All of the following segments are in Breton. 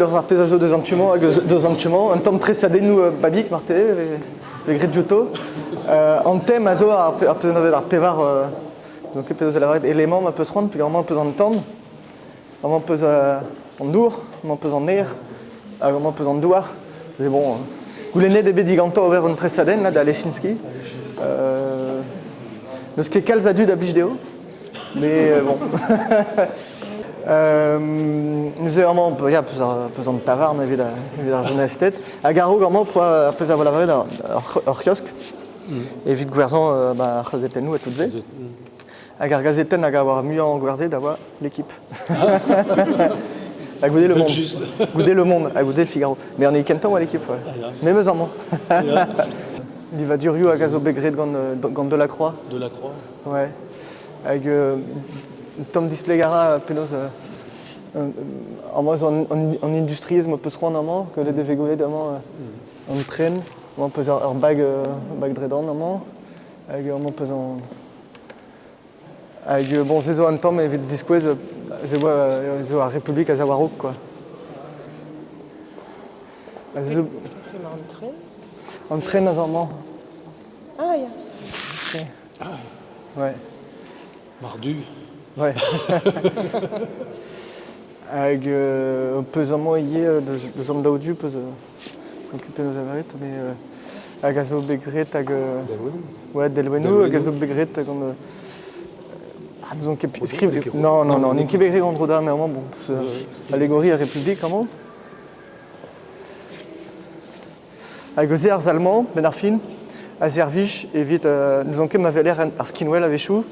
deus ar pezh a zo deus an tu-mañ hag deus an tu-mañ. Un tamm tresadennoù babig marteze vez vez graet diouto. An tem a zo ar pezh anavezet ar pevar n'on ket penaos lavaret élément ma peus c'hoant peogwir amañ peus an tan, amañ peus an dour, amañ peus an aer hag amañ peus an douar. Mais bon, goulennet eo bet digantañ ober un tresadenn là da Alechinsky. N'eus ket kalz a dud a blij dezho. Mais bon. Neuze amañ, ya, peus ar, peus an tavarn evit, evit ar journalisted. Hag a-raok amañ, poa ar pezh a vo lavaret ur c'hiosk evit gwerzhañ ba, ar c'hazetennoù ha tout se. Hag ar gazetenn hag a oa muiañ gwerzhet a oa L'Équipe. Ha goude Le Monde. Goude Le Monde, ha goude Le Figaro. Mais on est kentañ oa L'Équipe, ouais. Memes amañ. Livadurioù hag a zo bet graet gant, gant Delacroix. Delacroix. Ouais. Hag un tamm displeg a ra penaos amañ zo an industriezh ma peus c'hoant amañ, gwelet e vez gwelet amañ an tren, amañ peus ur bag bag dredan amañ, hag amañ peus an hag bon se zo un tamm evit diskouez ez eo zo ar Republik a za war-raok quoi. Se zo Emañ an tren? An tren a zo amañ. Ah ya. Ouais. Mardu. Ouais. Hag peus amañ ivez deus an daou du peus occupé nos avaret mais hag a zo bet graet hag ouais delwennoù hag a zo bet graet gant ah n'ouzon ket skriv non non non n'int ket bet graet gant Rodin mais amañ bon allégorie ar République amañ. Hag eus ar sal-mañ, benn ar fin, a servij evit n'ouzon ket ma weler ar skinwel a-wechoù,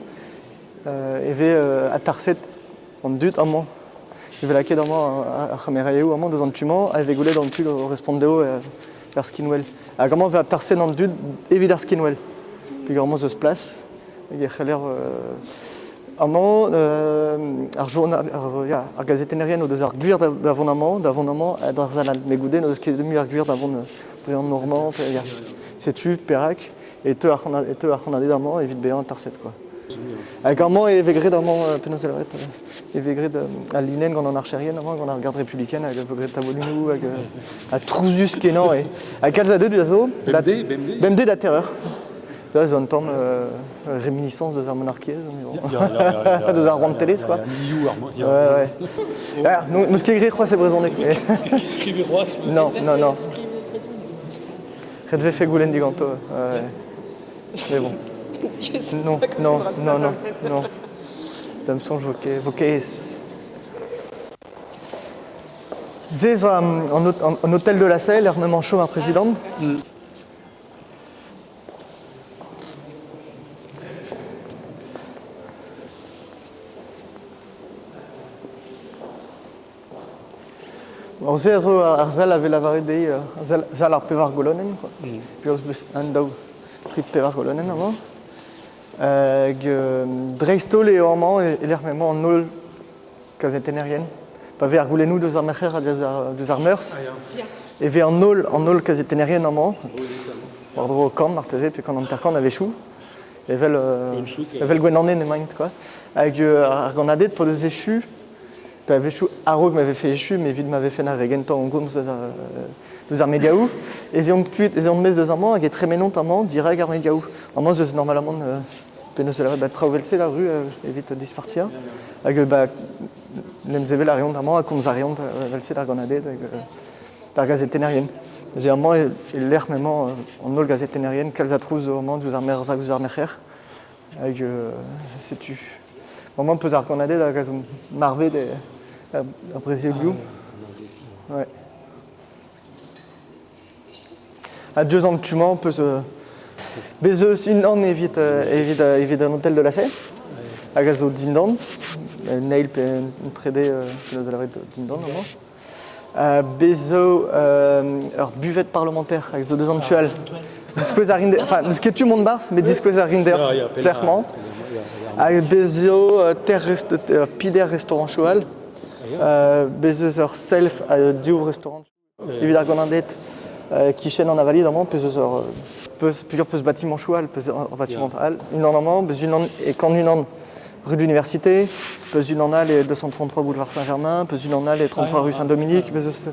e vez atarset an dud amañ. E vez lakaet amañ ar c'hameraioù amañ deus an tu-mañ ha e vez gwelet an tud o respont dezho er skinwel. Hag amañ e vez atarset an dud evit ar skinwel. Peogwir amañ ez eus plas hag e c'heller amañ ar journal ar ya ar gazetennerien o deus ar gwir da vont amañ da vont amañ ha d'ar sal all met goude n'o deus ket mui ar gwir da vont dre an nor-mañ ya setu perak e teu ar e teu ar c'hannaded amañ evit bezañ tarset quoi. Hag amañ e vez graet amañ penaos e lavaret e vez graet al linenn gant an archerien amañ gant ar garde républicaine hag e vez graet taboulinoù hag ha trouzus kenañ eo. Ha kalz a dud a zo Bemdez, bemdez bemdez da terreur. Ça, zo un tamm réminiscence deus ar monarkiezh, deus ar rouantelezh, quoi. Ouais, ouais. Ah, n'eus ket graet c'hoazh e brezhoneg. Skrive c'hoazh. Non, non, non. Ret vefe goulenn diganto. Ouais. Mais bon. Non, non, non, non, non. Da'm soñj vo ket, vo ket aes. Se zo an hôtel de la Selle, er m'emañ chom ar prezidant. Se a zo ar sal a vez lavaret dezhi sal ar pevar golonenn quoi. Peogwir un, daou, tri, pevar golonenn amañ. Hag dreist-holl eo amañ e-lec'h m'emañ an holl kazetennerien. Pa vez ar goulennoù deus ar merc'her ha deus ar meurzh, e vez an holl an holl kazetennerien amañ, war-dro kant marteze, pe kant 50 a-wechoù, evel, evel Gwenanenn emaint quoi. Hag ar gannaded p'o deus echu, pe a-wechoù a-raok ma vefe echu, mais evit ma vefen ar re gentañ o gomz deus ar mediaoù, ez eont kuit, ez eont maez deus amañ hag e tremenont amañ dirak ar mediaoù. Amañ ez eus normalamant penaos e lavaret ba traoù evel-se la rue evit dispartiañ. Hag ba en em sevel a reont amañ ha komz a reont evel-se d'ar gannaded hag d'ar gazetennerien. Neuze amañ e lec'h m'emañ an holl gazetennerien kalz a trouz zo amañ diouzh ar merzh diouzh ar merc'her. Hag setu. Amañ peus ar gannaded hag a zo marvet er brezelioù. Ouais. Ha diouzh an tu-mañ peus bez eus unan evit evit evit an hôtel de la Seine hag a zo dindan, un eil pe un trede penaos da lavaret dindan amañ. Bez zo ur buvette parlementaire hag zo deus an tu all. Diskouez a rin, enfin n'eus ket tu mont 'barzh, met diskouez a rin deoc'h clairement. Hag bez zo ter pider restaurant all. Bez eus ur self ha div restaurant. Evit ar gannaded kichen an avalid amañ, peus eus ur peus plusieurs peus batimañchoù all, peus ur batimant all. Unan amañ, peus unan e kan unan. rue de l'Université, peus unan all e 233 boulevard Saint-Germain, peus unan all e 33 rue Saint-Dominique, peus eus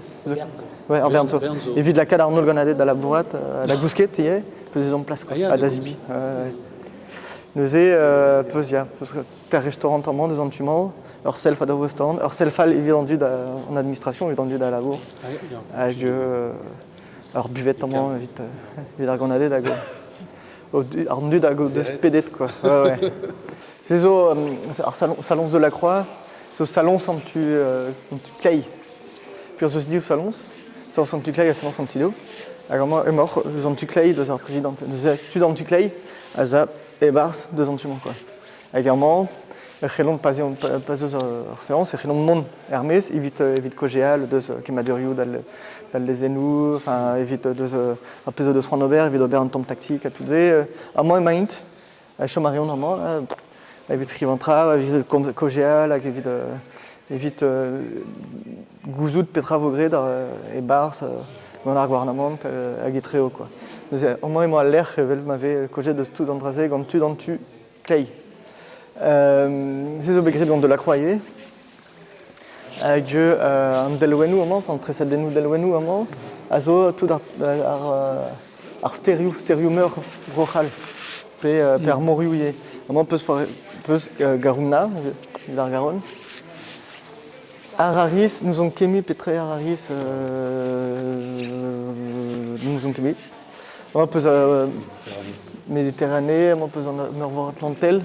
ouais, ar Bern zo. Evit lakaat ar nol da labourat, da gousket ivez, peus ezhomm plas quoi, ha da zebriñ. Neuze, peus ya, peus ter restaurant amañ deus an tu-mañ, ur self a daou restaurant, ur self all evit an dud an administration, evit an dud a labour, hag ur buvette amañ evit, evit ar gannaded hag an dud hag o deus pedet quoi. Ouais, ouais. Se zo ar salon, saloñs de la Croix, zo saloñs an tu, an tu kleiz. Puis eus div saloñs, saloñs an tu kleiz ha saloñs an tu dehoù. Hag amañ emaoc'h eus an tu kleiz deus ar prezidant. Neuze tud an tu kleiz a za e-barzh deus an tu-mañ quoi. Hag amañ e c'hellont pa pa eus ur séance e c'hellont mont er-maez evit evit kaozeal deus kemmadurioù d'al d'al lezennoù, enfin evit deus ar pezh o deus c'hoant ober, evit ober un tamm taktik ha tout se. Amañ emaint, chom a reont amañ evit skrivañ tra, evit komz kaozeal hag evit evit gouzout petra vo graet e-barzh gant ar gouarnamant hag etreo quoi. Neuze amañ emañ al lec'h evel ma vez kaozeet deus tout an dra-se gant tud an tu kleiz. Se zo bet graet gant Delacroix ivez. Hag an delwennoù amañ, an tresadennoù delwennoù amañ, a zo tout ar, ar, ar stêrioù, stêrioù meur Bro-C'hall, pe, pe ar morioù ivez. Amañ peus, peus Garouna, evit ar Garonne. Araris, n'ouzon ket mui petra eo Araris, n'ouzon ket mui. Amañ peus Méditerranée, amañ peus an Meurvor Atlantel.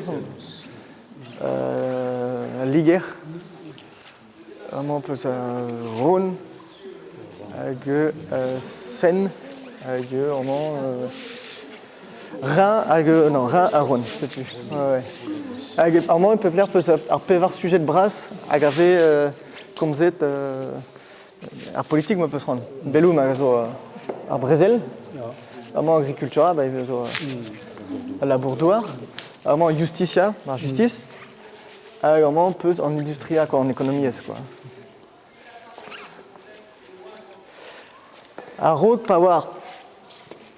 Al Liger. Amañ peus Rhône hag Seine hag amañ Rhin hag non Rhin ha Rhône, setu. Ouais, ouais. Hag amañ e pep lec'h peus ar pevar sujed bras hag a vez komzet ar politik ma peus c'hoant. Belloum hag a zo ar brezel. Amañ agricultura, bah, a zo al labour-douar. Amañ justitia, ar justice. Hag amañ peus an industria, quoi, an ekonomiezh, quoi. A-raok pa oa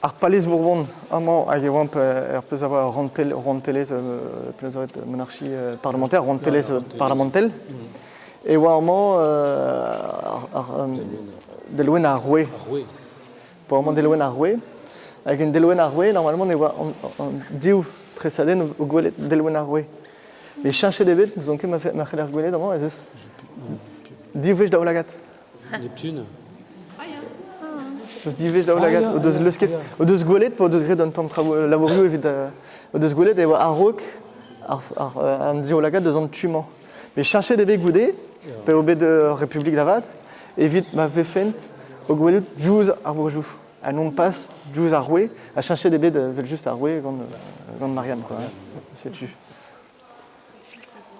ar palez Bourbon amañ hag e oamp er pezh a oa rouantelezh monarchie parlementaire, rouantelezh parlementel, e oa amañ ar delwenn ar roue. Pa oa amañ delwenn ar roue. Hag en delwenn ar roue, normalement e oa an div tresadenn o gwelet delwenn ar roue. Met cheñchet eo bet, n'ouzon ket ma c'heller gwelet amañ ez eus div wech daoulagad. Neptune. Eus div wech daoulagad o deus leusket, o deus gwelet pa o deus graet un tamm traoù labourioù evit o deus gwelet e oa a-raok ar, an div lagad deus an tu-mañ. Met cheñchet eo bet goude, pa eo bet ur republik da vat, evit ma vefent o gwelout diouzh ar bourjoù ha non pas diouzh ar roue. Ha cheñchet eo bet evel-just ar roue gant, gant Marianne, quoi. Setu.